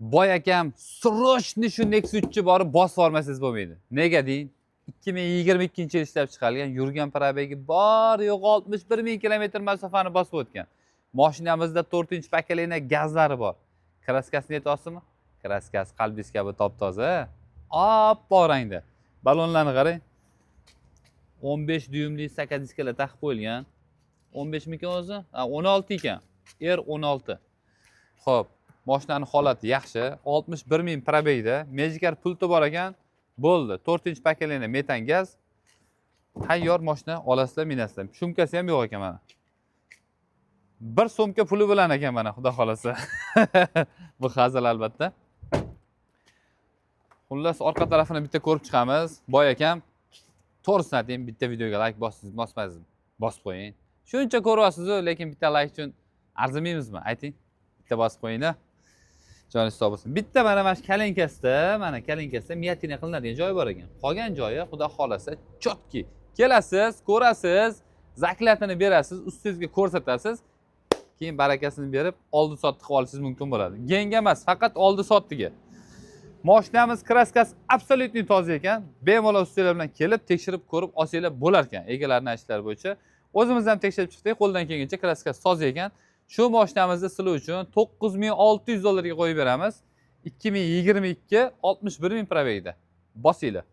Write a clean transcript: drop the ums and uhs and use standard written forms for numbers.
Boy akam, срочный shu Nexia 3 borib bosib olmasangiz bo'lmaydi. Nega deng? 2022 yil ishlab chiqarilgan, yurgan пробег i bor yo'q 61 ming kilometr masofani bosib o'tgan. Mashinamizda 4-поколение gazlari bor. Краска sini aytyapsizmi? Краска si qalbingiz kabi top-toza. Oppoq rangda. Balonlarni qarang. 15 dyumli saka diskalar taqib qo'yilgan. 15 mikan o'zi? Ha, 16 ekan. R16. Xo'p, mashinani holati yaxshi. 61 ming пробег da, Magicar pulti bor ekan. Bo'ldi. 4-поколение metan gaz. Tayyor mashina, olasizlar, minasizlar. Шумка si ham yo'q ekan mana. Bir so'mka puli bilan ekan mana, xudo xolasa. Bu hazil albatta. Xullas, orqa tarafini bitta ko'rib chiqamiz. Boy akam, to'g'risini aytayim, bitta videoga layk bosdingiz, bosmadingizmi? Bosib qo'ying. Shuncha ko'ryapsiz-u, lekin bitta layk uchun arzimaymizmi? Ayting. Bitta bosib qo'ying-da. Joningiz sog' bo'lsin. Bitta mana shu kalinkasida, mana kalinkasida вмятина qilinadigan joyi bor ekan. Qolgan joyi xudo xolasa чётко. Kelasiz, ko'rasiz, заклад ini berasiz, ustingizga ko'rsatasiz. Keyin barakasini berib, oldi sotdi qilib olishingiz mumkin bo'ladi. Genga emas, faqat oldi sotdiga. Mashinamiz краска si абсолютно toza ekan. Bemalol ustalar bilan kelib, tekshirib ko'rib olsanglar bo'lar ekan. Egalarini aytishlari bo'yicha. O'zimiz ham tekshirib chiqdik, qo'ldan kelgancha краска si toza ekan. Shu mashinamizni sizlar uchun 9600 dollarga qo'yib beramiz. 2022, 61 ming пробег da. Bosinglar.